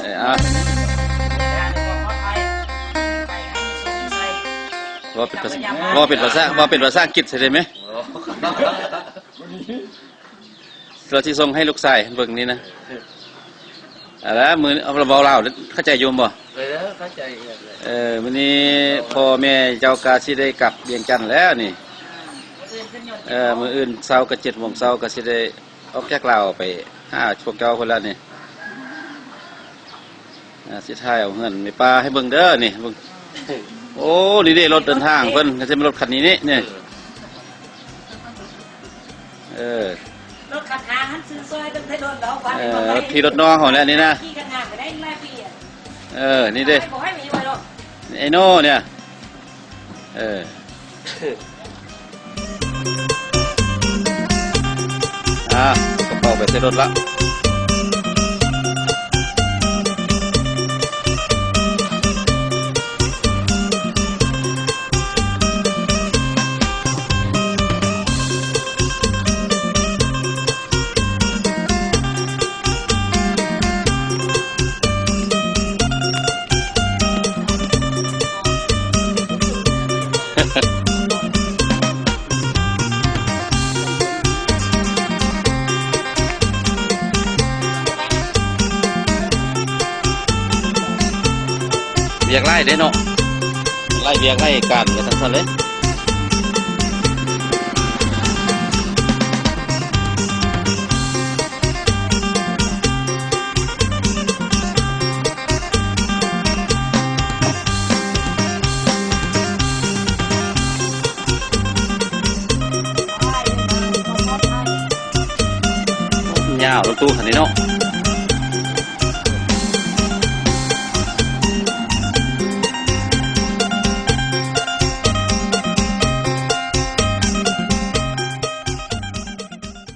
ເອີ ເວົ້າເປັນພາສາ ເວົ້າເປັນພາສາ ເວົ້າເປັນພາສາອັງກິດໃສ່ໄດ້ໄໝ? ລາວຊິສົ່ງໃຫ້ລູກຊາຍເບິ່ງນີ້ນະ. ເອົາລະ ມື້ ເອົາລະ ເວົ້າລາວເຂົ້າໃຈຢູ່ບໍ່? ເອີ ເຂົ້າໃຈ. ເອີ ມື້ນີ້ພໍ່ແມ່ເຈົ້າກະຊິໄດ້ກັບວຽງຈັນແລ້ວນີ້. ເອີ ມື້ອື່ນເຊົ້າກະເຈັດໂມງເຊົ້າກະຊິໄດ້ອອກຈາກລາວໄປຫາພວກເຈົ້າພຸ້ນລະນີ້. ອ່າ ຊິຖ່າຍເອົາເຮືອນແມ່ປ້າໃຫ້ເບິ່ງເດີນີ້ ເບິ່ງ. ໂອ້ ນີ້ເດ້ລົດເດີນທາງເພິ່ນ ກະຊິແມ່ນລົດຄັນນີ້ນີ້ ນີ້. ເອີ ລົດຄັນຫາຫັ້ນຊື້ຊ່ອຍຕັ້ງແຕ່ດົນແລ້ວ. ເອີ ລົດພີ່ລົດນ້ອງເຮົາແຫຼະນີ້ນະ. ຂີ່ຄັນຫາກະໄດ້ຫຼາຍປີ. ເອີ ນີ້ເດ້ ໄອ້ໂນນີ້. ເອີ ອ່າ ກະເປົາໄປໃສ່ລົດລະ. ວຽກຫຼາຍເດ້ເນາະ ຫຼາຍວຽກຫຼາຍການວ່າຊັ້ນເລີຍ. ຍາວລົດຕູ້ຄັນນີ້ເນາະ.